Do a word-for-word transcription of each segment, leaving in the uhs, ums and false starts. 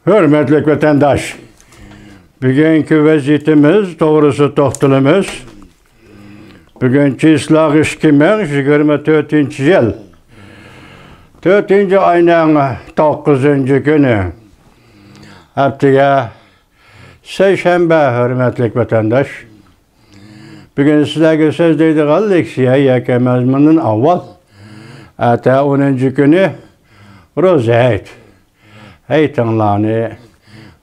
ھۆرمەتلىك ۋەتەنداش، بۈگۈنكى ۋەزىيىتىمىز توغرىسىدا توختىلىمىز. بۈگۈن چىسلاغ ئىككى مىڭ يىگىرمە تۆتىنچى يىل، تۆتىنچى ئاينىڭ توققۇزىنچى كۈنى، ھەپتىگە سەيشەنبە، ھۆرمەتلىك ۋەتەنداش. بۈگۈن سىلەرگە سۆزلەيدىغان لېكسىيە يەككە مەزمۇندىن ئاۋۋال، ئەتە ئونىنچى كۈنى روزا ھېيت. ھېيتىڭلارنى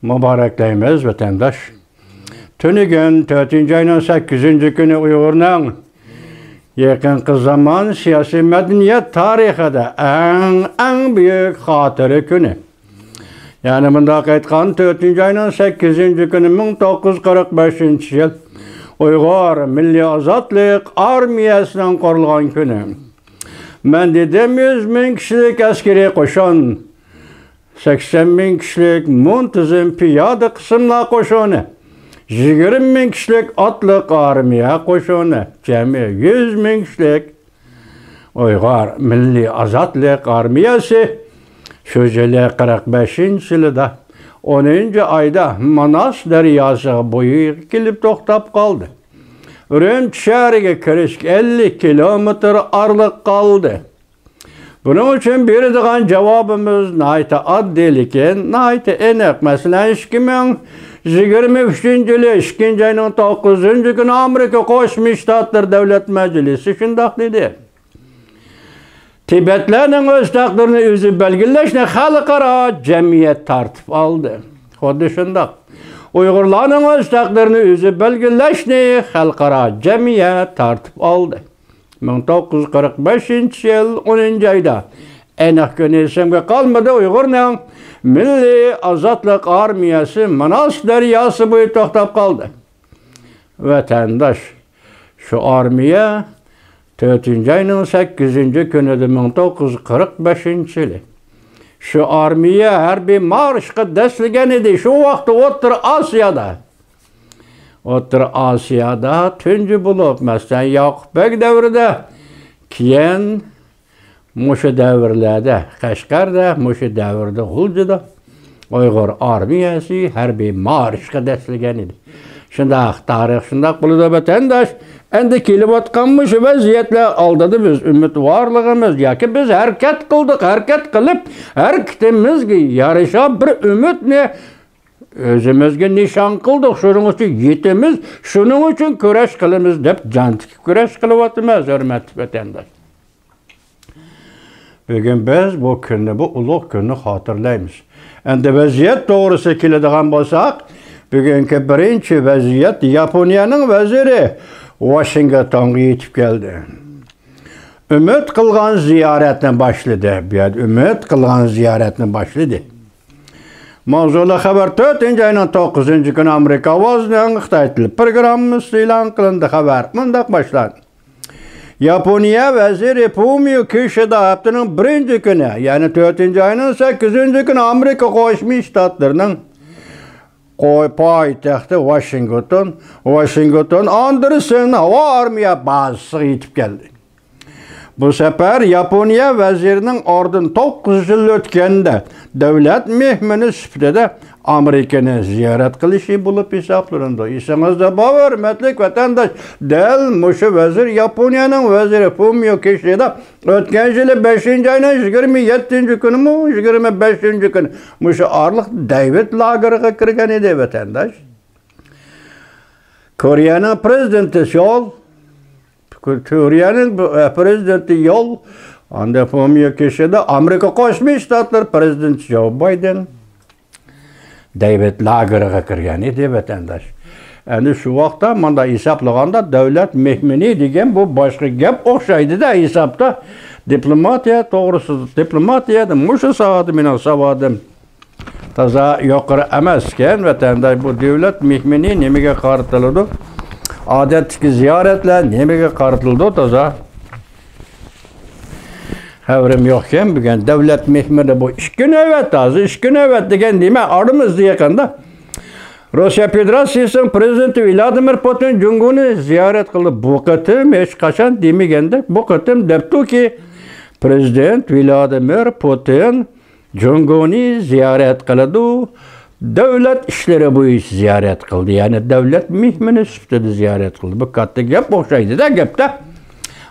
مۇبارەكلەيمىز، ۋەتەنداش. تۈنۈگۈن تۆتىنچى ئاينىڭ سەككىزىنچى كۈنى ئۇيغۇرنىڭ يېقىنقى زامان سىياسىي مەدەنىيەت تارىخىدا ئەڭ، ئەڭ بۈيۈك خاتىرە كۈنى. يەنى مۇنداق ئېيتقان، تۆتىنچى ئاينىڭ سەككىزىنچى كۈنى، مىڭ توققۇز يۈز قىرىق بەشىنچى يىل، ئۇيغۇر مىللىي ئازادلىق ئارمىيەسىنىڭ قۇرۇلغان كۈنى. مەن دېدىم، يۈز مىڭ كىشىلىك ئەسكىرىي قوشۇن، سەكسەن مىڭ كىشىلىك مۇنتىزىم پىيادە قىسىملار قوشۇنى، يىگىرمە مىڭ كىشىلىك ئاتلىق ئارمىيە قوشۇنى، جەمئىي يۈز مىڭ كىشىلىك ئۇيغۇر مىللىي ئازادلىق ئارمىيەسى شۇ يىلى قىرىق بەشىنچى يىلىدا ئونىنچى ئايدا ماناس دەرياسىغا بويىغا كېلىپ توختاپ قالدى. ئۈرۈمچى شەھىرىگە كىرىشكە ئەللىك كىلومېتىر ئارىلىق قالدى. بۇنىڭ ئۈچۈن بېرىدىغان جاۋابىمىز ناھايىتى ئاددىي، لېكىن ناھايىتى ئېنىق. مەسىلەن، ئىككى مىڭ يىگىرمە ئۈچىنچى يىلى ئىككىنچى ئاينىڭ توققۇزىنچى كۈنى ئامېرىكا قوشما شتاتلىرى دۆلەت مەجلىسى شۇنداق دېدى. تىبەتلەرنىڭ ئۆز تەقدىرىنى ئۆزى بەلگىلەشنى خەلقئارا جەمئىيەت تارتىپ ئالدى. خۇددى شۇنداق، ئۇيغۇرلارنىڭ ئۆز تەقدىرىنى ئۆزى بەلگىلەشنى خەلقئارا جەمئىيەت تارتىپ ئالدى. مىڭ توققۇز يۈز قىرىق بەشىنچى يىل ئونىنچى ئايدا، ئېنىق كۈنى ئېسىمگە قالمىدى، ئۇيغۇرنىڭ مىللىي ئازادلىق ئارمىيەسى ماناس دەرياسى بويىدا توختاپ قالدى. ۋەتەنداش، شۇ ئارمىيە تۆتىنچى ئاينىڭ سەككىزىنچى كۈنىدە، مىڭ توققۇز يۈز قىرىق بەشىنچى يىلى، شۇ ئارمىيە ھەربىي مارشقا دەسسىلىگەن ئىدى. شۇ ۋاقىتتا ئوتتۇرا ئاسىيادا، ئوتتۇرا ئاسىيادا تۇنجى بولۇپ، مەسىلەن، ياقۇپ بەگ دەۋرىدە، كېيىن مۇشۇ دەۋرلەردە قەشقەردە، مۇشۇ دەۋردە غۇلجىدا ئۇيغۇر ئارمىيەسى ھەربىي مارشقا دەسسىلگەن ئىدى. شۇنداق، تارىخ شۇنداق بولىدۇ، ۋەتەنداش. ئەمدى كېلىۋاتقان مۇشۇ ۋەزىيەتلەر ئالدىدا بىز ئۈمىدۋارلىقىمىز ياكى بىز ھەرىكەت قىلدۇق، ھەرىكەت قىلىپ، ھەرىكىتىمىزگە يارىشا بىر ئۈمىدنى ئۆزىمىزگە نىشان قىلدۇق. شۇنىڭ ئۈچۈن يېتىمىز، شۇنىڭ ئۈچۈن كۈرەش قىلىمىز دەپ جان تىكىپ كۈرەش قىلىۋاتىمىز، ھۆرمەتلىك ۋەتەنداش. بۈگۈن بىز بۇ كۈننى، بۇ ئۇلۇغ كۈننى خاتىرىلەيمىز. ئەمدى ۋەزىيەت توغرىسىغا كېلىدىغان بولساق، بۈگۈنكى بىرىنچى ۋەزىيەت ياپونىيەنىڭ ۋەزىرى ۋاشىنگتونغا يېتىپ كەلدى. ئۈمىد قىلغان زىيارەتنى باشلىدى. بۇ يەردە ئۈمىد قىلغان زىيارەتنى باشلىدى. ماۋزۇلۇق خەۋەر، تۆتىنچى ئاينىڭ توققۇزىنچى كۈنى ئامېرىكا ئاۋازىنىڭ خىتاي تىلى پروگراممىسى ئېلان قىلىندى. خەۋەر مۇنداق باشلاندى. ياپونىيە ۋەزىرى فۇمىيو كىشىدا ھەپتىنىڭ بىرىنچى كۈنى، يەنى تۆتىنچى ئاينىڭ سەككىزىنچى كۈنى ئامېرىكا قوشما شتاتلىرىنىڭ قوي-، پايتەختى ۋاشىنگتون، ۋاشىنگتون ئاندېرسېن ھاۋا ئارمىيە بازىسىغا يېتىپ كەلدى. بۇ سەپەر ياپونىيە ۋەزىرىنىڭ ئارىدىن توققۇز يىل ئۆتكەندە دۆلەت مېھمىنى سۈپىتىدە ئامېرىكىنى زىيارەت قىلىشى بولۇپ ھېسابلىنىدۇ. ئېسىڭىزدە بار، ھۆرمەتلىك ۋەتەنداش، دەل مۇشۇ ۋەزىر، ياپونىيەنىڭ ۋەزىرى فۇمىيو كىشىدا ئۆتكەن يىلى بەشىنچى ئاينىڭ يىگىرمە يەتتىنچى كۈنىمۇ، يىگىرمە بەشىنچى كۈنى مۇشۇ ئارىلىق دېۋىد لاگېرغا كىرگەن ئىدى، ۋەتەنداش. كورېيەنىڭ پرېزىدېنتى سېئول، كورېيەنىڭ، ئە، پرېزىدېنتى يول، ئاندىن فۇمىيو كىشىدا ئامېرىكا قوشما شتاتلىرى پرېزىدېنتى جو بايدېن دېۋىد لاگېرغا كىرگەن ئىدى، ۋەتەنداش. ئەمدى شۇ ۋاقىتتا مۇنداق ھېسابلىغاندا، دۆلەت مېھمىنى دېگەن بۇ باشقا گەپ ئوخشايدۇ-دە ھېسابتا. دىپلوماتىيە توغرىسىدا، دىپلوماتىيەدە مۇشۇ ساھەدە مېنىڭ ساۋادىم تازا يۇقىرى ئەمەسكەن، ۋەتەنداش. بۇ دۆلەت مېھمىنى نېمىگە قارىتىلىدۇ؟ ئادەتتىكى زىيارەتلەر نېمىگە قارىتىلىدۇ؟ تازا خەۋىرىم يوقكەن. بۈگۈن دۆلەت مېھمىنى بۇ ئىككى نۆۋەت، ھازىر ئىككى نۆۋەت دېگەن نېمە؟ ئارىمىزدا يېقىندا روسىيە فېدېراتسىيىسىنىڭ پرېزىدېنتى ۋلادىمىر پۇتىن جۇڭگونى زىيارەت قىلدى. بۇ قېتىم ھېچقاچان دېمىگەندەك، بۇ قېتىم دەپتۇكى، پرېزىدېنت ۋلادىمىر پۇتىن جۇڭگونى زىيارەت قىلىدۇ، دۆلەت ئىشلىرى بويىچە زىيارەت قىلدى، يەنى دۆلەت مېھمىنى سۈپىتىدە زىيارەت قىلدى. بۇ كاتتا گەپ ئوخشايدۇ-دە، گەپتە.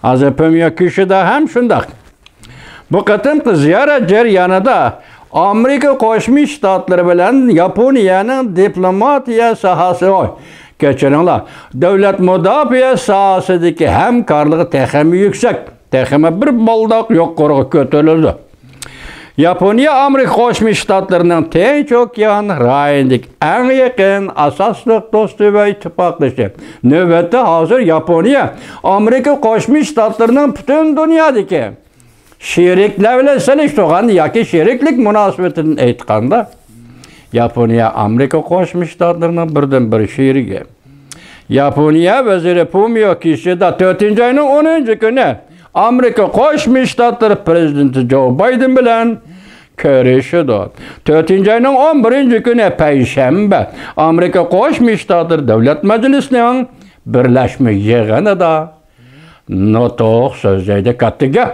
ھازىر فۇمىيو كىشىدا ھەم شۇنداق. بۇ قېتىمقى زىيارەت جەريانىدا ئامېرىكا قوشما شتاتلىرى بىلەن ياپونىيەنىڭ دىپلوماتىيە ساھەسى، ۋاي، كەچۈرۈڭلار، دۆلەت مۇداپىئە ساھەسىدىكى ھەمكارلىقى تېخىمۇ يۈكسەك، تېخىمۇ بىر بالداق يۇقىرىغا كۆتۈرۈلىدۇ. ياپونىيە ئامېرىكا قوشما شتاتلىرىنىڭ تىنچ ئوكيان رايونىدىكى ئەڭ يېقىن ئاساسلىق دوستى ۋە ئىتتىپاقدىشى. نۆۋەتتە ھازىر ياپونىيە ئامېرىكا قوشما شتاتلىرىنىڭ پۈتۈن دۇنيادىكى شېرىكلەر بىلەن سېلىشتۇرغاندا ياكى شېرىكلىك مۇناسىۋىتىدىن ئېيتقاندا، ياپونىيە ئامېرىكا قوشما شتاتلىرىنىڭ بىردىنبىر شېرىكى. ياپونىيە ۋەزىرى فۇمىيو كىشىدا تۆتىنچى ئاينىڭ ئونىنچى كۈنى ئامېرىكا قوشما شتاتلىرى پرېزىدېنتى جو بايدېن بىلەن كۆرۈشىدۇ. تۆتىنچى ئاينىڭ ئون بىرىنچى كۈنى پەيشەنبە ئامېرىكا قوشما شتاتلىرى دۆلەت مەجلىسىنىڭ بىرلەشمە يىغىنىدا نۇتۇق سۆزلەيدۇ. كاتتا گەپ.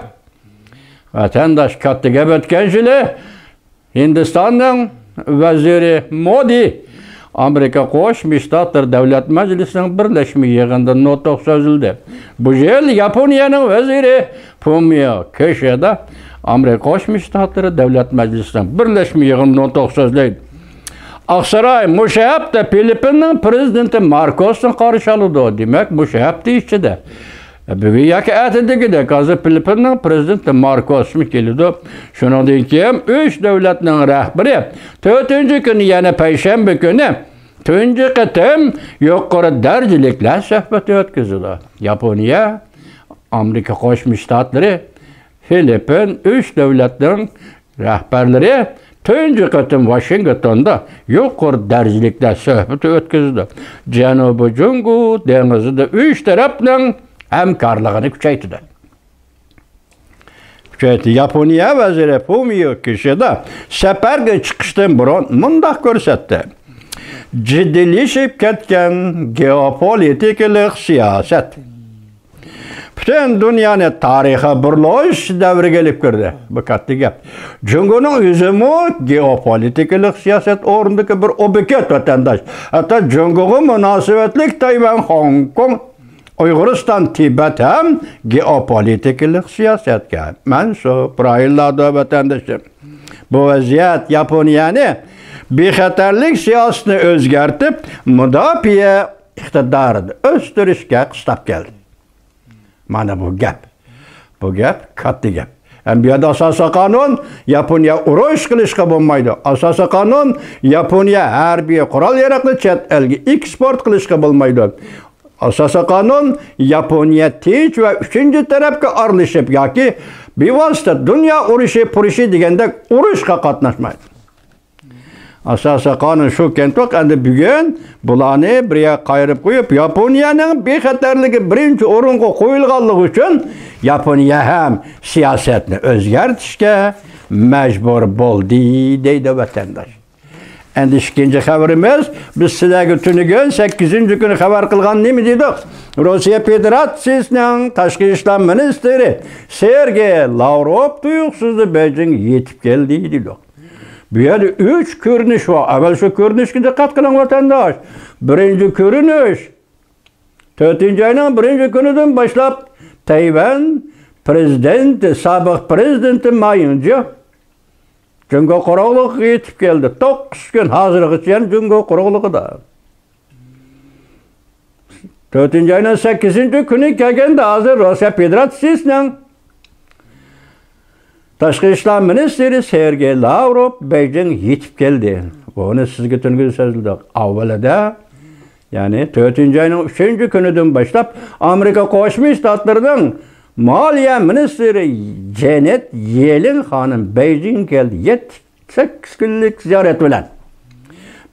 ۋەتەنداش، كاتتا گەپ ئۆتكەن يىلى ھىندىستاننىڭ ۋەزىرى مودى ئامېرىكا قوشما شتاتلىرى دۆلەت مەجلىسىنىڭ بىرلەشمە يىغىنىدا نۇتۇق سۆزلىدى. بۇ يىل ياپونىيەنىڭ ۋەزىرى فۇمىيو كىشىدا ئامېرىكا قوشما شتاتلىرى دۆلەت مەجلىسىنىڭ بىرلەشمە يىغىنىدا نۇتۇق سۆزلەيدۇ. ئاقساراي مۇشۇ ھەپتە فىلىپپىننىڭ پرېزىدېنتى ماركوسنى قارشى ئالىدۇ. دېمەك، مۇشۇ ھەپتە ئىچىدە، بۈگۈن ياكى ئەتە دېگۈدەك، ھازىر فىلىپپىننىڭ پرېزىدېنتى ماركوسمۇ كېلىدۇ. شۇنىڭدىن كېيىن ئۈچ دۆلەتنىڭ رەھبىرى تۆتىنچى كۈنى، يەنى پەيشەنبە كۈنى تۇنجى قېتىم يۇقىرى دەرىجىلىكلەر سۆھبىتى ئۆتكۈزىدۇ. ياپونىيە، ئامېرىكا قوشما شتاتلىرى، فىلىپپىن، ئۈچ دۆلەتنىڭ رەھبەرلىرى تۇنجى قېتىم ۋاشىنگتوندا يۇقىرى دەرىجىلىكلەر سۆھبىتى ئۆتكۈزدى. جەنۇبىي جۇڭگو دېڭىزىدا ئۈچ تەرەپنىڭ ھەمكارلىقىنى كۈچەيتتى. كۈچەيتتى. ياپونىيە ۋەزىرى فۇمىيو كىشىدا سەپەرگە چىقىشتىن بۇرۇن مۇنداق كۆرسەتتى: جىددىيلىشىپ كەتكەن گېئوپولىتىكىلىق سىياسەت پۈتۈن دۇنيانى تارىخىي بۇرۇلۇش دەۋرىگە ئېلىپ كىردى. بۇ كاتتا گەپ. جۇڭگونىڭ ئۆزىمۇ گېئوپولىتىكىلىق سىياسەت ئورنىدىكى بىر ئوبيېكت، ۋەتەنداش. ھەتتا جۇڭگوغا مۇناسىۋەتلىك تەيۋەن، خوڭكوڭ، ئۇيغۇرىستان، تىبەت ھەم گېئوپولىتىكىلىق سىياسەتكە مەنسۇپ رايونلاردۇر، ۋەتەندىشىم. بۇ ۋەزىيەت ياپونىيەنى بىخەتەرلىك سىياسىتىنى ئۆزگەرتىپ، مۇداپىئە ئىقتىدارىنى ئۆستۈرۈشكە قىستاپ كەلدى. مانا بۇ گەپ. بۇ گەپ كاتتا گەپ. ھەم بۇ يەردە ئاساسىي قانۇن، ياپونىيە ئۇرۇش قىلىشقا بولمايدۇ. ئاساسىي قانۇن، ياپونىيە ھەربىي قورال-ياراغنى چەت ئەلگە ئېكسپورت قىلىشقا بولمايدۇ. ئاساسىي قانۇن، ياپونىيە تىنچ ۋە ئۈچىنچى تەرەپكە ئارىلىشىپ ياكى بىۋاسىتە دۇنيا ئۇرۇشى پۇرۇشى دېگەندەك ئۇرۇشقا قاتناشمايدۇ. ئاساسىي قانۇن شۇ كەنتۇق، ئەمدى بۈگۈن بۇلارنى بىر يەرگە قايرىپ قويۇپ، ياپونىيەنىڭ بىخەتەرلىكى بىرىنچى ئورۇنغا قويۇلغانلىقى ئۈچۈن ياپونىيە ھەم سىياسەتنى ئۆزگەرتىشكە مەجبۇر بولدى، دەيدۇ ۋەتەنداش. ئەمدى ئىككىنچى خەۋىرىمىز، بىز سىلەرگە تۈنۈگۈن سەككىزىنچى كۈنى خەۋەر قىلغان نېمە دېدۇق؟ روسىيە فېدېراتسىيىسىنىڭ تاشقى ئىشلار مىنىستىرى سېرگېي لاۋروف تۇيۇقسىزلا بېيجىڭغا يېتىپ كەلدى دېدۇق. بۇ يەردە ئۈچ كۆرۈنۈش بار. ئەۋۋەل شۇ كۆرۈنۈشكە دىققەت قىلىڭ، ۋەتەنداش. بىرىنچى كۆرۈنۈش، تۆتىنچى ئاينىڭ بىرىنچى كۈنىدىن باشلاپ تەيۋەن پرېزىدېنتى، سابىق پرېزىدېنتى ما يىڭجې جۇڭگو قۇرۇقلۇقىغا يېتىپ كەلدى. توققۇز كۈن ھازىرغىچە يەنە جۇڭگو قۇرۇقلۇقىدا. تۆتىنچى ئاينىڭ سەككىزىنچى كۈنى كەلگەندە، ھازىر روسىيە فېدېراتسىيىسىنىڭ تاشقى ئىشلار مىنىستىرى سېرگېي لاۋروف بېيجىڭغا يېتىپ كەلدى. بۇنى سىزگە تۈنۈگۈن سۆزلىدۇق. ئاۋۋىلىدا، يەنى تۆتىنچى ئاينىڭ ئۈچىنچى كۈنىدىن باشلاپ، ئامېرىكا قوشما شتاتلىرىنىڭ مالىيە مىنىستىرى جېنېت يېلېن خانىم بېيجىڭغا كەلدى. يەتتە سەككىز كۈنلۈك زىيارەت بىلەن.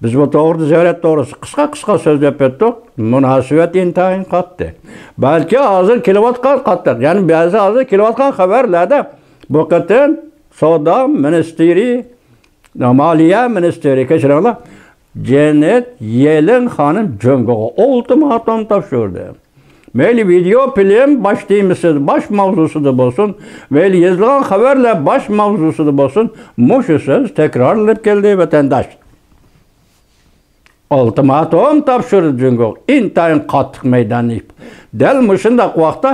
بىز بۇ توغرىدا، زىيارەت توغرىسىدا قىسقا-قىسقا سۆزلەپ ئۆتتۇق. مۇناسىۋەت ئىنتايىن قاتتىق. بەلكى ھازىر كېلىۋاتقان قاتتىق، يەنى بەزى ھازىر كېلىۋاتقان خەۋەرلەردە بۇ قېتىم سودا مىنىستىرى، مالىيە مىنىستىرى، كەچۈرۈڭلار، جېنېت يېلېن خانىم جۇڭگوغا ئۇلتىماتوم تاپشۇردى. مەيلى ۋىدېئو فىلىم باش تېمىسىدا، باش ماۋزۇسىدا بولسۇن، مەيلى يېزىلغان خەۋەرلەر باش ماۋزۇسىدا بولسۇن، مۇشۇ سۆز تەكرارلىنىپ كەلدى، ۋەتەنداش. ئۇلتىماتوم تاپشۇردى جۇڭگوغا، ئىنتايىن قاتتىق مەيداننى. دەل مۇشۇنداق ۋاقىتتا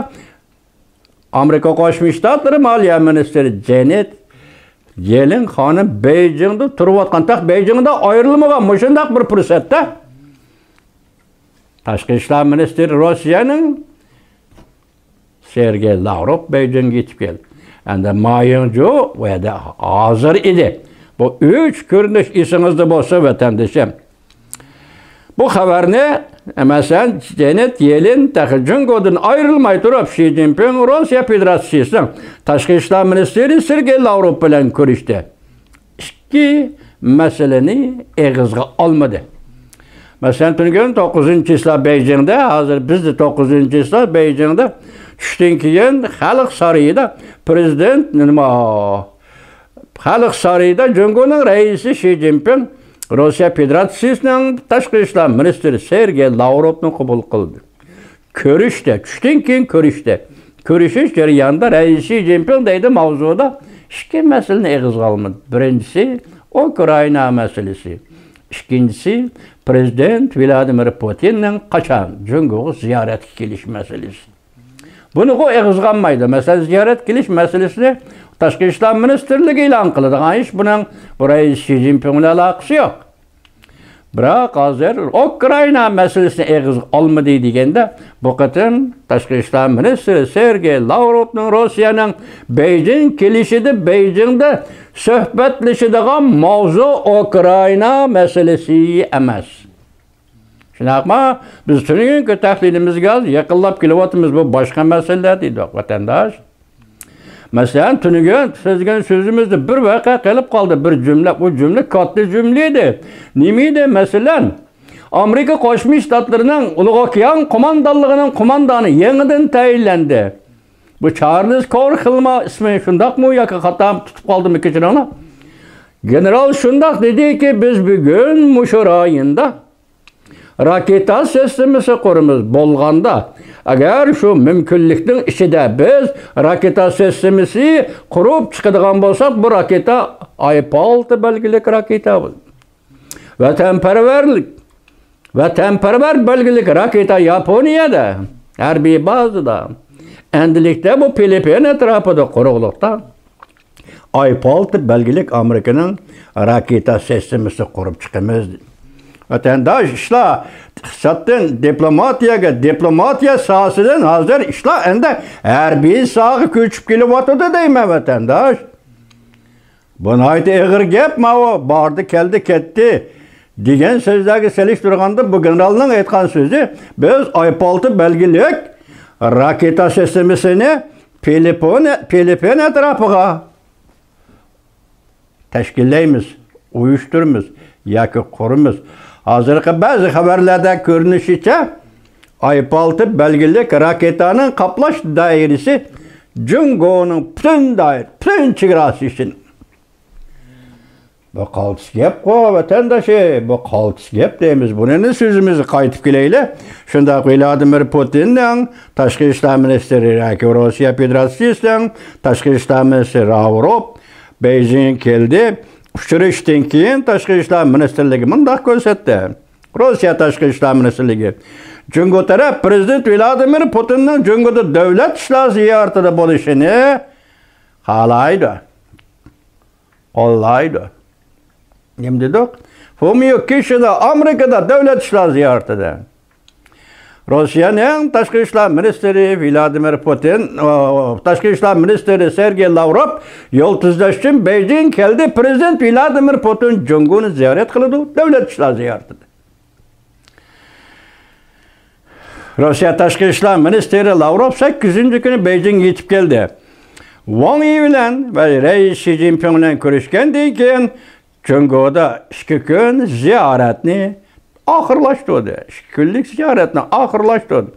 ئامېرىكا قوشما شتاتلىرى مالىيە مىنىستىرى جېنېت يېلېن خانىم بېيجىڭدا تۇرۇۋاتقان، تېخى بېيجىڭدا ئايرىلمىغان مۇشۇنداق بىر پۇرسەتتە تاشقى ئىشلار مىنىستىرى روسىيەنىڭ سېرگېي لاۋروف بېيجىڭغا يېتىپ كەلدى. ئەمدى ما يىڭجۇ ئۇ يەردە ھازىر ئىدى. بۇ ئۈچ كۆرۈنۈش ئېسىڭىزدە بولسا، ۋەتەندىشىم. بۇ خەۋەرنى، مەسىلەن، جېنېت يېلېن تېخى جۇڭگودىن ئايرىلماي تۇرۇپ، شى جىنپىڭ روسىيە فېدېراتسىيىسىنىڭ تاشقى ئىشلار مىنىستىرى سېرگېي لاۋروف بىلەن كۆرۈشتى. ئىككى مەسىلىنى ئېغىزغا ئالمىدى. مەسىلەن، تۈنۈگۈن توققۇزىنچى چىسلا بېيجىڭدا، ھازىر بىزدە توققۇزىنچى چىسلا بېيجىڭدا، چۈشتىن كېيىن خەلق سارىيىدا پرېزىدېنت نېمە، خەلق سارىيىدا جۇڭگونىڭ رەئىسى شى جىنپىڭ روسىيە فېدېراتسىيىسىنىڭ تاشقى ئىشلار مىنىستىرى سېرگېي لاۋروفنى قوبۇل قىلدى. كۆرۈشتى، چۈشتىن كېيىن كۆرۈشتى. كۆرۈشۈش جەريانىدا رەئىس شى جىنپىڭ دەيدۇ ماۋزۇدا ئىككى مەسىلىنى ئېغىزغا ئالمىدى. بىرىنچىسى، ئۇكرائىنا مەسىلىسى. ئىككىنچىسى، پرېزىدېنت ۋلادىمىر پۇتىننىڭ قاچان جۇڭگوغا زىيارەتكە كېلىش مەسىلىسى. بۇنىغۇ ئېغىزغا ئالمايدۇ. مەسىلەن، زىيارەت كېلىش مەسىلىسىنى تاشقى ئىشلار مىنىستىرلىكى ئېلان قىلىدىغان ئىش، بۇنىڭ بۇ رەئىس شى جىنپىڭ بىلەن ئالاقىسى يوق. بىراق ھازىر ئۇكرائىنا مەسىلىسىنى ئېغىزغا ئالمىدى دېگەندە، بۇ قېتىم تاشقى ئىشلار مىنىستىرى سېرگېي لاۋروفنىڭ روسىيەنىڭ بېيجىڭ كېلىشىدە، بېيجىڭدا سۆھبەتلىشىدىغان ماۋزۇ ئۇكرائىنا مەسىلىسى ئەمەس. شۇنداقمۇ؟ بىز تۈنۈگۈنكى تەھلىلىمىزگە يېقىنلاپ كېلىۋاتىمىز، بۇ باشقا مەسىلە دېدۇق، ۋەتەنداش. مەسىلەن، تۈنۈگۈن سۆزلىگەن سۆزىمىزدە بىر ۋەقە قېلىپ قالدى، بىر جۈملە. ئۇ جۈملە كاتتا جۈملە ئىدى. نېمە ئىدى؟ مەسىلەن، ئامېرىكا قوشما شتاتلىرىنىڭ ئۇلۇغ ئوكيان قوماندانلىقىنىڭ قوماندانى يېڭىدىن تەيىنلەندى. بۇ چارلىز كورخىلما ئىسمى، شۇنداقمۇ ياكى خاتا تۇتۇپ قالدىممۇ، كەچۈرۈڭلار. گېنېرال شۇنداق دېدىكى، بىز بۈگۈن مۇشۇ رايوندا راكېتا سىستېمىسى قۇرىمىز. بولغاندا، ئەگەر شۇ مۇمكىنلىكنىڭ ئىچىدە بىز راكېتا سىستېمىسى قۇرۇپ چىقىدىغان بولساق، بۇ راكېتا ئاي پالتا بەلگىلىك راكېتا. ۋەتەنپەرۋەرلىك، ۋەتەنپەرۋەر بەلگىلىك راكېتا ياپونىيەدە، ھەربىي بازىدا. ئەمدىلىكتە بۇ فىلىپپىن ئەتراپىدا قۇرۇقلۇقتا. ئاي پالتا بەلگىلىك ئامېرىكىنىڭ راكېتا سىستېمىسى قۇرۇپ چىقىمىز. ۋەتەنداش، ئىشلار ئىقتىسادتىن دىپلوماتىيەگە، دىپلوماتىيە ساھەسىدىن ھازىر ئىشلار ئەمدى ھەربىي ساھەگە كۆچۈپ كېلىۋاتىدۇ دەيمەن، ۋەتەنداش. بۇ ناھايىتى ئېغىر گەپ ماۋۇ، باردى، كەلدى، كەتتى دېگەن سۆزلەرگە سېلىشتۇرغاندا، بۇ گېنېرالنىڭ ئېيتقان سۆزى، بىز ئاي پالتا بەلگىلىك راكېتا سىستېمىسىنى فىلىپپىن، فىلىپپىن ئەتراپىغا تەشكىللەيمىز، ئۇيۇشتۇرىمىز ياكى قۇرىمىز. ھازىرقى بەزى خەۋەرلەردە كۆرۈنۈشىچە، ئاي پالتا بەلگىلىك راكېتانىڭ قاپلاش دائىرىسى جۇڭگونىڭ پۈتۈن دائىرە، پۈتۈن چېگراسى ئۈچۈن. بۇ قالتىس گەپقۇ، ۋەتەنداشى، بۇ قالتىس گەپ دەيمىز. بۇنىڭ سۆزىمىزگە قايتىپ كېلەيلى. شۇنداق ۋلادىمىر پۇتىننىڭ تاشقى ئىشلار مىنىستىرى ياكى روسىيە فېدېراتسىيىسىنىڭ تاشقى ئىشلار مىنىستىرى لاۋروف بېيجىڭغا كەلدى. ئۇچرىشىشتىن كېيىن تاشقى ئىشلار مىنىستىرلىكى مۇنداق كۆرسەتتى. روسىيە تاشقى ئىشلار مىنىستىرلىكى، جۇڭگو تەرەپ پرېزىدېنت ۋلادىمىر پۇتىننىڭ جۇڭگودا دۆلەت ئىشلار زىيارىتىدە بولۇشىنى خالايدۇ. قوللايدۇ. نېمە دېدۇق؟ فۇمىيو كىشىدا ئامېرىكىدا دۆلەت ئىشلار زىيارىتىدە. روسىيەنىڭ تاشقى ئىشلار مىنىستىرى ۋلادىمىر پۇتىن، ئو، تاشقى ئىشلار مىنىستىرى سېرگېي لاۋروف يۇلتۇزداش ئۈچۈن بېيجىڭ كەلدى. پرېزىدېنت ۋلادىمىر پۇتىن جۇڭگونى زىيارەت قىلىدۇ، دۆلەت ئىشلار زىيارىتىدە. روسىيە تاشقى ئىشلار مىنىستىرى لاۋروف سەككىزىنچى كۈنى بېيجىڭغا يېتىپ كەلدى. ۋاڭ يى بىلەن ۋە رەئىس شى جىنپىڭ بىلەن كۆرۈشكەندىن كېيىن، جۇڭگودا ئىككى كۈن زىيارەتنى ئاخىرلاشتۇردى. ئىككى كۈنلۈك زىيارەتنى ئاخىرلاشتۇردى.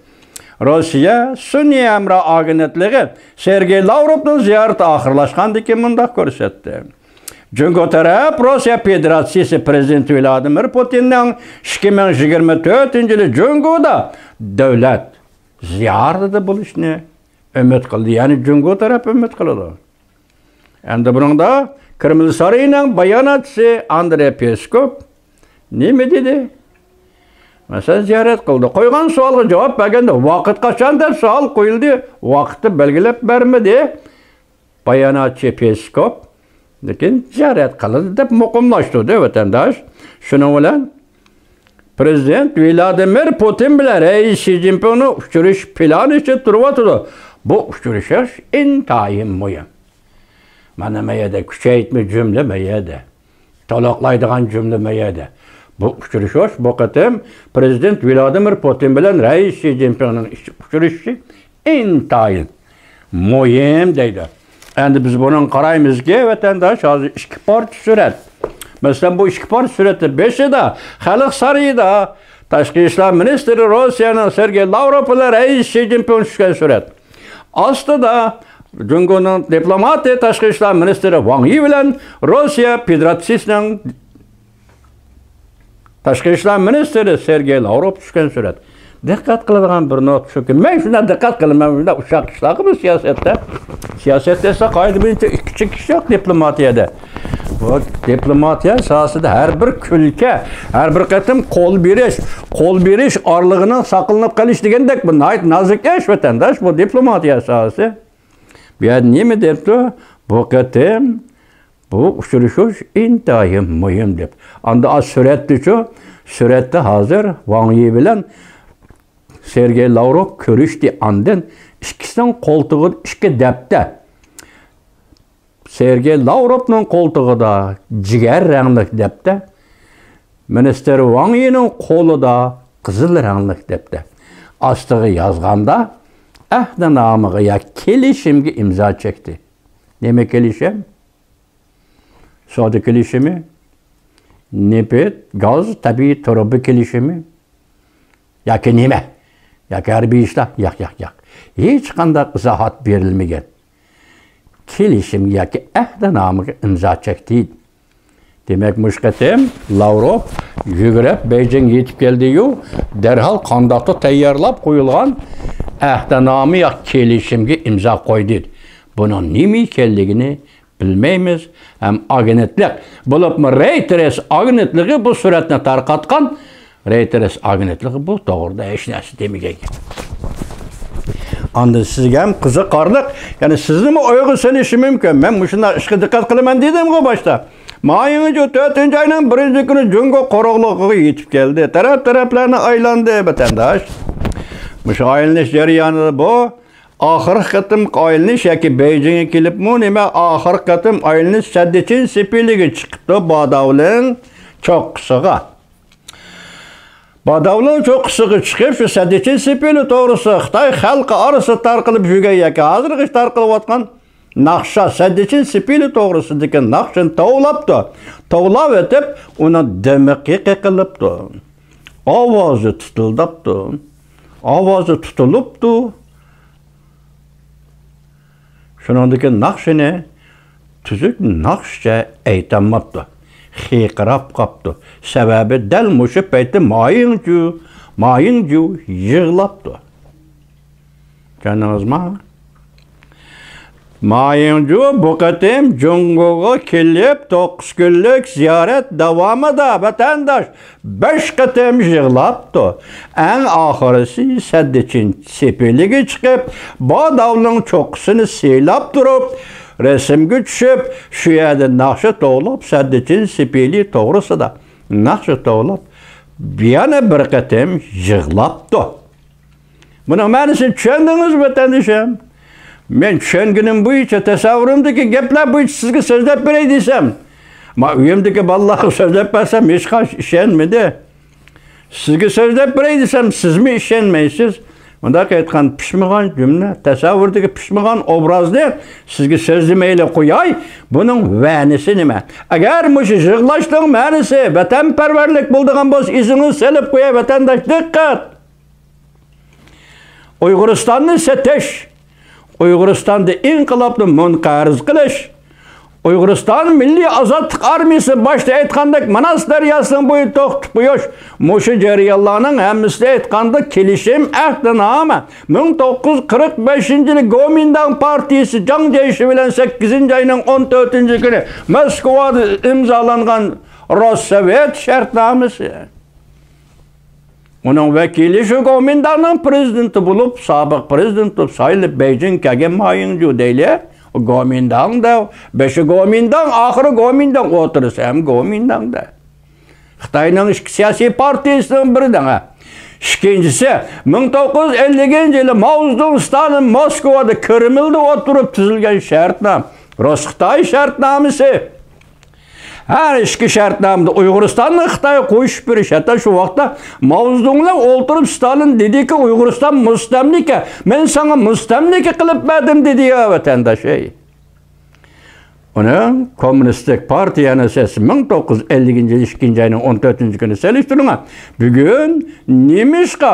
روسىيە سۈنئىي ھەمراھ ئاگېنتلىقى سېرگېي لاۋروفنىڭ زىيارىتى ئاخىرلاشقاندىن كېيىن مۇنداق كۆرسەتتى. جۇڭگو تەرەپ روسىيە فېدېراتسىيىسى پرېزىدېنتى ۋلادىمىر پۇتىننىڭ ئىككى مىڭ يىگىرمە تۆتىنچى يىلى جۇڭگودا دۆلەت زىيارىتىدە بولۇشنى ئۈمىد قىلدى. يەنى جۇڭگو تەرەپ ئۈمىد قىلىدۇ. ئەمدى بۇنىڭدا كرېمل سارىيىنىڭ باياناتچىسى ئاندرېي پېسكوف نېمە دېدى؟ مەسىلەن، زىيارەت قىلدى. قويغان سوئالغا جاۋاب بەرگەندە، ۋاقىت قاچان دەپ سوئال قويۇلدى. ۋاقىتنى بەلگىلەپ بەرمىدى. باياناتچى پېسكوف، لېكىن زىيارەت قىلىدۇ دەپ مۇقىملاشتۇردى ۋەتەنداش. شۇنىڭ بىلەن پرېزىدېنت ۋلادىمىر پۇتىن بىلەن رەئىس شى جىنپىڭنىڭ ئۇچرىشىش پىلانى ئىچىدە تۇرۇۋاتىدۇ. بۇ ئۇچرىشىش ئىنتايىن مۇھىم. مانا ما يەردە كۈچەيتمە جۈملە ما يەردە. تولۇقلايدىغان جۈملە ما يەردە. بۇ ئۇچرىشىش، بۇ قېتىم پرېزىدېنت ۋلادىمىر پۇتىن بىلەن رەئىس شى جىنپىڭنىڭ ئىچ-، ئۇچرىشىشى ئىنتايىن مۇھىم دەيدۇ. ئەمدى بىز بۇنىڭغا قارايمىزكى، ۋەتەنداش، ھازىر ئىككى پارچە سۈرەت. مەسىلەن، بۇ ئىككى پارچە سۈرەتتە بېشىدا خەلق سارىيىدا تاشقى ئىشلار مىنىستىرى روسىيەنىڭ سېرگېي لاۋروف بىلەن رەئىس شى جىنپىڭ چۈشكەن سۈرەت. ئاستىدا جۇڭگونىڭ دىپلوماتى، تاشقى ئىشلار مىنىستىرى ۋاڭ يى بىلەن روسىيە فېدېراتسىيىسىنىڭ تاشقى ئىشلار مىنىستىرى سېرگېي لاۋروف چۈشكەن سۈرەت. دىققەت قىلىدىغان بىر نۇقتا شۇكى، مەن شۇنداق دىققەت قىلىمەن، شۇنداق ئۇششاق ئىشلارغىمۇ سىياسەتتە. سىياسەت دېسە، قائىدە بويىچە ئىككى چېكىش يوق دىپلوماتىيەدە. بۇ دىپلوماتىيە ساھەسىدە ھەر بىر كۈلكە، ھەر بىر قېتىم قول بېرىش، قول بېرىش ئارىلىقىنىڭ ساقلىنىپ قېلىش دېگەندەك، بۇ ناھايىتى نازۇك ئىش، ۋەتەنداش، بۇ دىپلوماتىيە ساھەسى. بۇ يەردە نېمە دەپتۇ؟ بۇ قېتىم بۇ ئۇچرىشىش ئىنتايىن مۇھىم دەپ. ئاندا ئا سۈرەتتىچۇ؟ سۈرەتتە ھازىر ۋاڭ يى بىلەن سېرگېي لاۋروف كۆرۈشتى. ئاندىن ئىككىسىنىڭ قولتۇقىدا ئىككى دەپتەر. سېرگېي لاۋروفنىڭ قولتۇقىدا جىگەر رەڭلىك دەپتەر، مىنىستىر ۋاڭ يىنىڭ قولىدا قىزىل رەڭلىك دەپتەر. ئاستىغا يازغاندا، ئەھدىنامىغا يا كېلىشىمگە ئىمزا چەكتى. نېمە كېلىشىم؟ سودا كېلىشىمى؟ نېفىت، گاز، تەبىئىي تۇرۇبا كېلىشىمى؟ ياكى نېمە؟ ياكى ھەربىي ئىشلار؟ ياق، ياق، ياق. ھېچقانداق ئىزاھات بېرىلمىگەن. كېلىشىم ياكى ئەھدىنامىگە ئىمزا چەكتى. دېمەك، مۇشۇ قېتىم لاۋروف يۈگۈرۈپ بېيجىڭغا يېتىپ كەلدى-يۇ، دەرھال قانداقتۇر تەييارلاپ قويۇلغان ئەھدىنامە ياكى كېلىشىمگە ئىمزا قويدى. بۇنىڭ نېمە ئىكەنلىكىنى بىلمەيمىز. ھەم ئاگېنتلىق، بولۇپمۇ رەيتېرس ئاگېنتلىقى بۇ سۈرەتنى تارقاتقان. رەيتېرس ئاگېنتلىقى بۇ توغرىدا ھېچ نەرسە دېمىگەن. ئاندىن سىزگە ھەم قىزىقارلىق، يەنى سىزنىمۇ ئويغا سېلىشى مۇمكىن. مەن مۇشۇنداق ئىشقا دىققەت قىلىمەن دېدىمغۇ باشتا. ما يىڭجۇ تۆتىنچى ئاينىڭ بىرىنچى كۈنى جۇڭگو قۇرۇقلۇقىغا يېتىپ كەلدى. تەرەپ-تەرەپلەرنى ئايلاندى، ۋەتەنداش. مۇشۇ ئايلىنىش جەريانىدا بۇ ئاخىرقى قېتىمقى ئايلىنىش ياكى بېيجىڭغا كېلىپمۇ نېمە، ئاخىرقى قېتىم ئايلىنىش سەددىچىن سېپىلىگە چىقىپتۇ، باداۋلىڭ چوققىسىغا. باداۋلىڭ چوققىسىغا چىقىپ، شۇ سەددىچىن سېپىلى توغرىسىدا خىتاي خەلقى ئارىسىدا تارقىلىپ يۈرگەن ياكى ھازىرغىچە تارقىلىۋاتقان ناخشا، سەددىچىن سېپىلى توغرىسىدىكى ناخشىنى توۋلاپتۇ. توۋلاۋېتىپ، ئۇنىڭ دىمىقى قېقىلىپتۇ. ئاۋازى تىتىلداپتۇ. ئاۋازى تۇتۇلۇپتۇ. شۇنىڭدىكى ناخشىنى تۈزۈك ناخشىچە ئېيتالماپتۇ. خىرقىراپ قاپتۇ. سەۋەبى دەل مۇشۇ پەيتتە ما يىڭجۇ، ما يىڭجۇ يىغلاپتۇ. چۈشەندىڭىزما؟ ما يىڭجۇ بۇ قېتىم جۇڭگوغا كېلىپ، توققۇز كۈنلۈك زىيارەت داۋامىدا ۋەتەنداش بەش قېتىم يىغلاپتۇ. ئەڭ ئاخىرىسى سەددىچىن سېپىلىگە چىقىپ، باداۋلىڭ چوققىسىنى سىلاپ تۇرۇپ، رەسىمگە چۈشۈپ، شۇ يەردە ناخشا توۋلاپ، سەددىچىن سېپىلى توغرىسىدا ناخشا توۋلاپ، يەنە بىر قېتىم يىغلاپتۇ. بۇنىڭ مەنىسىنى چۈشەندىڭىزمۇ، ۋەتەندىشىم؟ مەن چۈشەنگىنىم بويىچە، تەسەۋۋۇرۇمدىكى گەپلەر بويىچە سىزگە سۆزلەپ بېرەي دېسەم، ما ئۆيۈمدىكى بالىلارغا سۆزلەپ بەرسەم، ھېچقايسى ئىشەنمىدى. سىزگە سۆزلەپ بېرەي دېسەم، سىزمۇ ئىشەنمەيسىز. مۇنداق ئېيتقان، پىشمىغان جۈملە، تەسەۋۋۇردىكى پىشمىغان ئوبرازنى سىزگە سۆزلىمەيلا قوياي، بۇنىڭ مەنىسى نېمە؟ ئەگەر مۇشۇ يىغلاشنىڭ مەنىسى ۋەتەنپەرۋەرلىك بولىدىغان بولسا، ئېسىڭىزگە سېلىپ قوياي، ۋەتەنداش، دىققەت! ئۇيغۇرىستاننى سېتىش، ئۇيغۇرىستاندا ئىنقىلابنى مۇنقەرز قىلىش، ئۇيغۇرىستان مىللىي ئازادلىق ئارمىيىسى باشتا ئېيتقاندەك ماناس دەرياسىنىڭ بويىدا توختىتىپ قويۇش، مۇشۇ جەريانلارنىڭ ھەممىسىدە ئېيتقاندا كېلىشىم، ئەھدىنامە، مىڭ توققۇز يۈز قىرىق بەشىنچى يىلى گومىنداڭ پارتىيىسى جاڭ جيېشى بىلەن سەككىزىنچى ئاينىڭ ئون تۆتىنچى كۈنى موسكۋادا ئىمزالانغان روسسوۋېت شەرتنامىسى. ئۇنىڭ ۋەكىلى شۇ گومىنداڭنىڭ پرېزىدېنتى بولۇپ، سابىق پرېزىدېنت بولۇپ سايلىنىپ بېيجىڭغا كەلگەن ما يىڭجۇ دەيلى. گومىنداڭ دەپ، بېشى گومىنداڭ، ئاخىرى گومىنداڭ، ئوتتۇرىسى ھەم گومىنداڭ دە. خىتاينىڭ ئىككى سىياسىي پارتىيىسىنىڭ بىرى دەڭە. ئىككىنچىسى، مىڭ توققۇز يۈز ئەللىكىنچى يىلى ماۋزېدۇڭ، ستالىن موسكۋادا كرېملدا ئولتۇرۇپ تۈزۈلگەن شەرتنامە، رۇس-خىتاي شەرتنامىسى. ھەر ئىككى شەرتنامىدا ئۇيغۇرىستاننى خىتايغا قوشۇپ بېرىش. ھەتتا شۇ ۋاقىتتا ماۋزېدۇڭ بىلەن ئولتۇرۇپ ستالىن دېدىكى، ئۇيغۇرىستان مۇستەملىكە، مەن ساڭا مۇستەملىكە قىلىپ بەردىم دېدى يا ۋەتەنداش، ھەي. ئۇنىڭ كوممۇنىستىك پارتىيەنىڭ سىياسىتى مىڭ توققۇز يۈز ئەللىكىنچى يىل ئىككىنچى ئاينىڭ ئون تۆتىنچى كۈنى سېلىشتۇرۇڭ. بۈگۈن نېمىشقا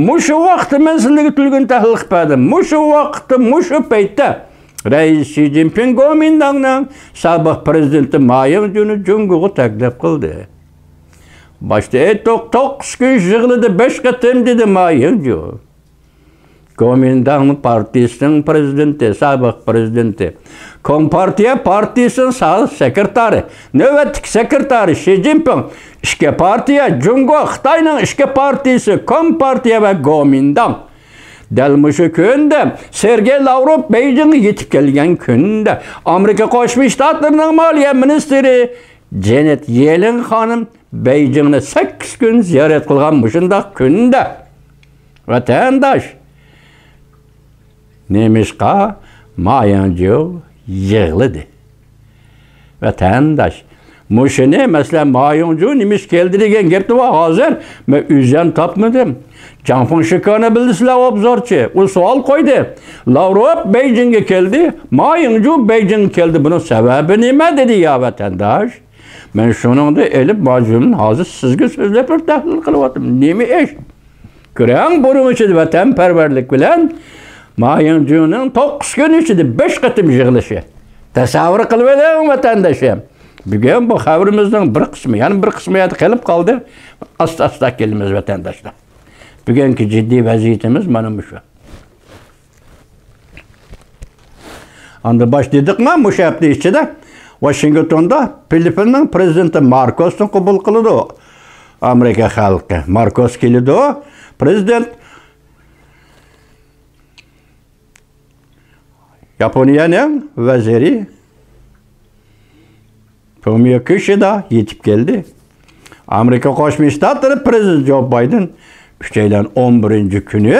مۇشۇ ۋاقىتتا مەن سىلەرگە تۈگۈن تەھلىل قىلىپ بەردىم؟ مۇشۇ ۋاقىتتا، مۇشۇ پەيتتە رەئىس شى جىنپىڭ گومىنداڭنىڭ سابىق پرېزىدېنتى ما يىڭجۇنى جۇڭگوغا تەكلىپ قىلدى. باشتا ئېيتتۇق، توققۇز كۈن يىغلىدى، بەش قېتىم دېدى ما يىڭجۇ. گومىنداڭ پارتىيىسىنىڭ پرېزىدېنتى، سابىق پرېزىدېنتى، كومپارتىيە پارتىيىسىنىڭ سا-، سېكرېتارى، نۆۋەتتىكى سېكرېتارى شى جىنپىڭ، ئىككى پارتىيە، جۇڭگو، خىتاينىڭ ئىككى پارتىيىسى، كومپارتىيە ۋە گومىنداڭ. دەل مۇشۇ كۈندە سېرگېي لاۋروف بېيجىڭغا يېتىپ كەلگەن كۈندە، ئامېرىكا قوشما شتاتلىرىنىڭ مالىيە مىنىستىرى جېنېت يېلېن خانىم بېيجىڭنى سەككىز كۈن زىيارەت قىلغان مۇشۇنداق كۈندە، ۋەتەنداش، نېمىشقا ما يىڭجۇ يىغلىدى؟ ۋەتەنداش، مۇشۇنى، مەسىلەن، ما يىڭجۇ نېمىشقا كەلدى دېگەن گەپنى ھازىر مەن ئۆزۈم تاپمىدىم. جاڭ فېڭشىكانى بىلىسىلەر، ئوبزورچى. ئۇ سوئال قويدى. لاۋروف بېيجىڭغا كەلدى، ما يىڭجۇ بېيجىڭغا كەلدى. بۇنىڭ سەۋەبى نېمە؟ دېدى. يا ۋەتەنداش، مەن شۇنىڭدىن ئېلىپ ما يىڭجۇنى ھازىر سىزگە سۆزلەپ بىر تەھلىل قىلىۋاتىمەن. نېمە ئىش؟ كۆرۈڭ، بۇنىڭ ئىچىدە ۋەتەنپەرۋەرلىك بىلەن ما يىڭجۇنىڭ توققۇز كۈن ئىچىدە بەش قېتىم يىغلىشى. تەسەۋۋۇر قىلىۋېلىڭ، ۋەتەنداشلار. بۈگۈن بۇ خەۋىرىمىزنىڭ بىر قىسمى، يەنە بىر قىسمى يەنە قېلىپ قالدى. ئاستا-ئاستا كېلىمىز، ۋەتەنداشلار. بۈگۈنكى جىددىي ۋەزىيىتىمىز مانا مۇشۇ. ئاندىن باش دېدۇقما، مۇشۇ ھەپتە ئىچىدە ۋاشىنگتوندا فىلىپپىننىڭ پرېزىدېنتى ماركوسنى قوبۇل قىلىدۇ ئامېرىكا خەلقى. ماركوس كېلىدۇ، پرېزىدېنت. ياپونىيەنىڭ ۋەزىرى فۇمىيو كىشىدا يېتىپ كەلدى. ئامېرىكا قوشما شتاتلىرى پرېزىدېنتى جو بايدېن ئۈچەيلەن ئون بىرىنچى كۈنى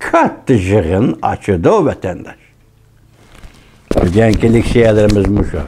كاتتا يىغىن ئاچىدۇ، ۋەتەنداش. بۈگۈنكى لېكسىيەلىرىمىز مۇشۇ.